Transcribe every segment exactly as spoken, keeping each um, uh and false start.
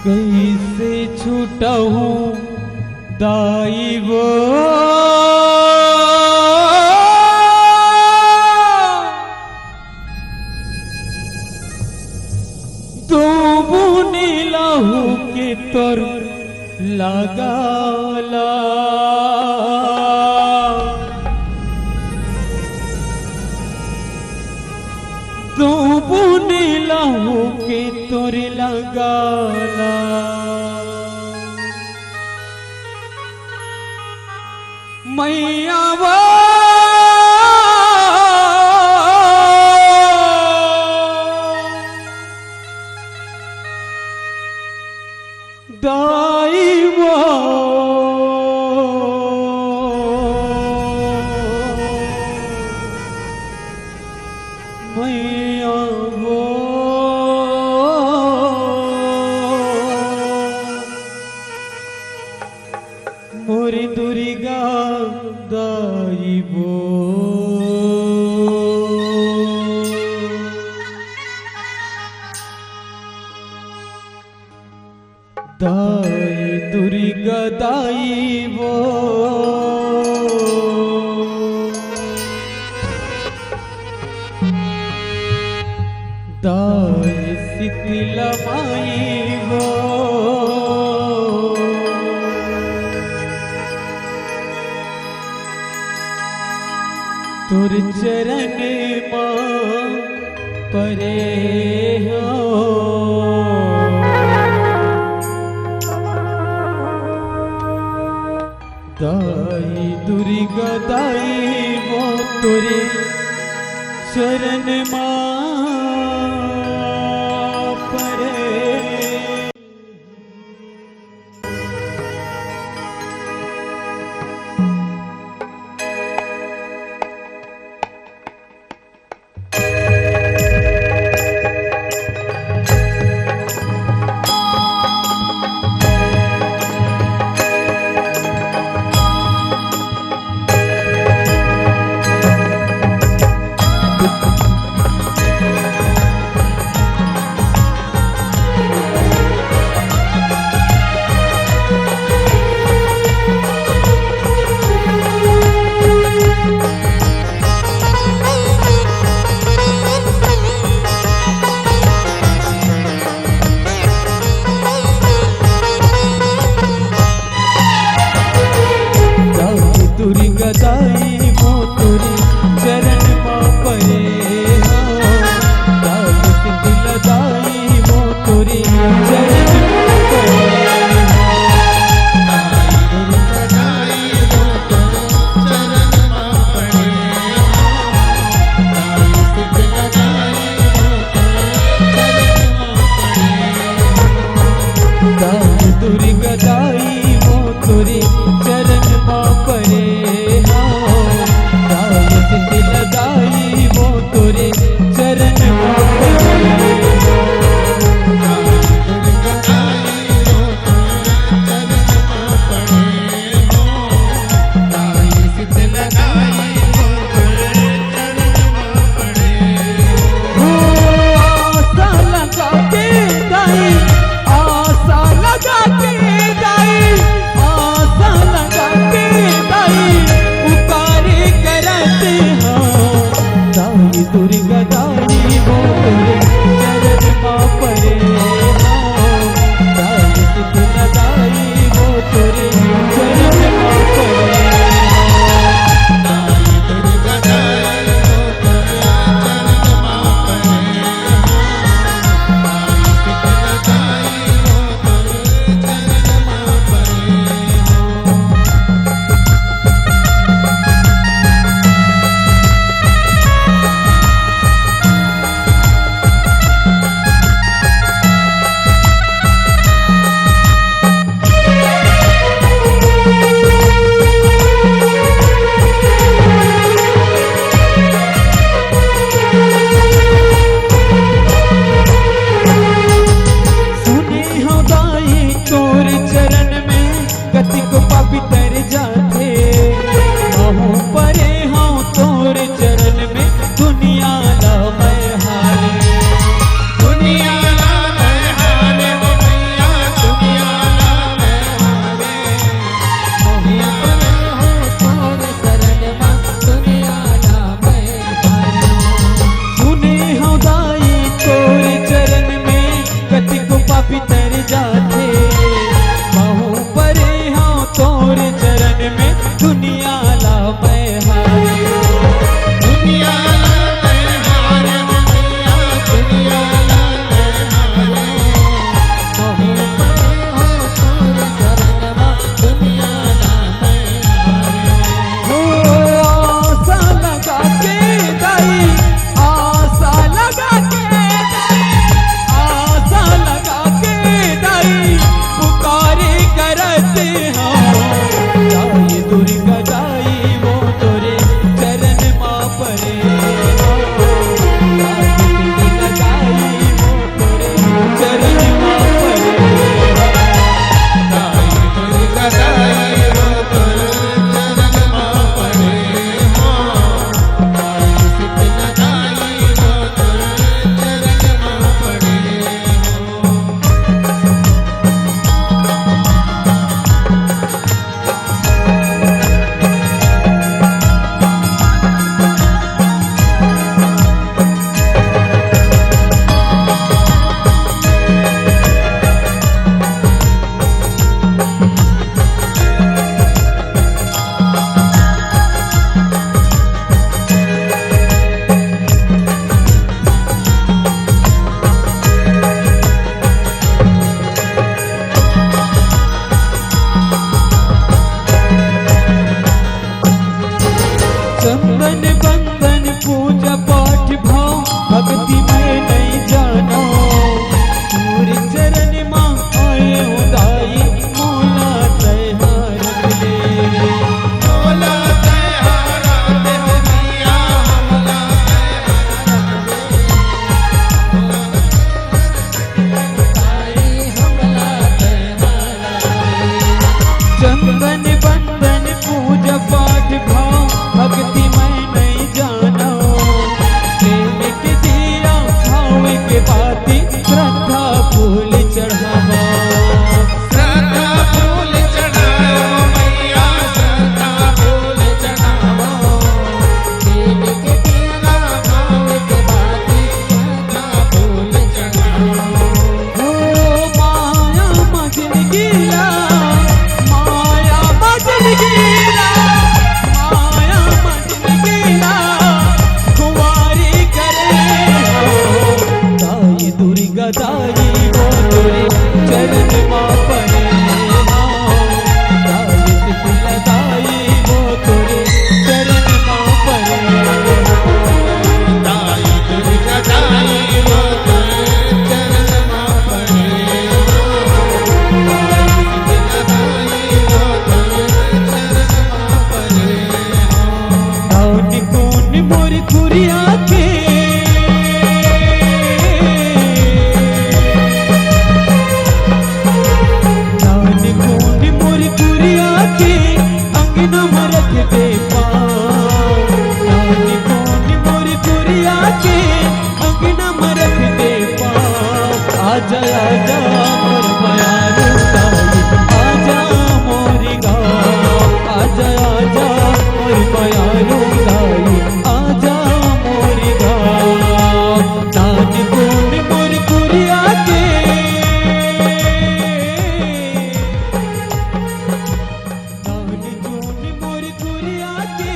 कइसे छुटहूँ दाई वो, दू बूनी लहू के तोर लगाला। दू बूनी लहू के तोर लगाला। मैया वो दाई वो, मैया वो, मोर दुर्गा दाई वो। दाई दुर्गा दाई वो, दाई शीतला माई वो, तोर चरण मा परे हो। दाई दुर्गा दाई वो तोरे चरण मा परे। दाई दुर्गा दाई वो तोरे चरण मा परे हो। दाई शीतला दाई वो तोरे चरण मा परे हो। दाई दुर्गा दाई वो तोरे चरण मा परे हो। दाई शीतला दाई वो तोरे चरण मा परे हो। दाई दुर्गा दाई वो तोरे चरण मा परे हो। दाई शीतला दाई वो तोरे चरण मा परे हो। दाई दुर्गा दाई वो तोरे चरण मा परे हो। दाई शीतला दाई वो तोरे चरण मा परे हो। आशा लगा के दाई, आशा लगा के दाई, आशा लगा के दाई, पुकारे करत हो। दाई दुर्गा दाई वो तोरे चरण मा परे हो। दाई शीतला दाई वो तोरे चरण मा परे हो। दाई दुर्गा दाई वो तोरे चरण मा परे हो। दाई शीतला दाई वो तोरे चरण मा परे हो। के अंगना म रख दे पाँव। आजा, आजा मोर मयारू दाई, आजा मोरी गाँव। आजा, आजा मोर मयारू दाई, आजा मोरी गाँव। दान गुन मोर कुरिया के, दान गुन मोर कुरिया के,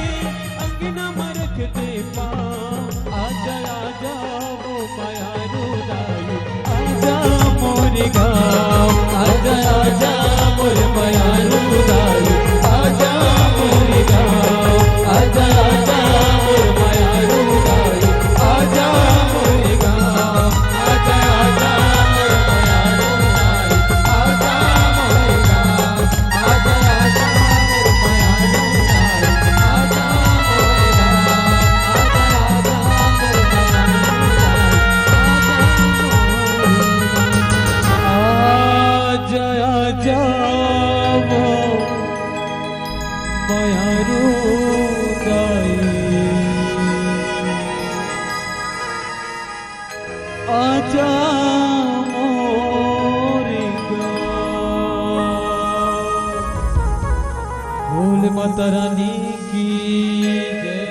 अंगना म रख दे पाँव। आजा, आजा वो मयारू दाई, आजा मोर गाँव। आजा, आजा मोर मयारू दाई, आजा मोर गाँव। आजा, आजा मोर मयारू दाई, आजा मोर गाँव। आजा, आजा मोर मयारू दाई, आजा मोर गाँव। आजा, आजा वो मयारू दाई, आजा मोरी गाँव। बोल माता रानी की जय।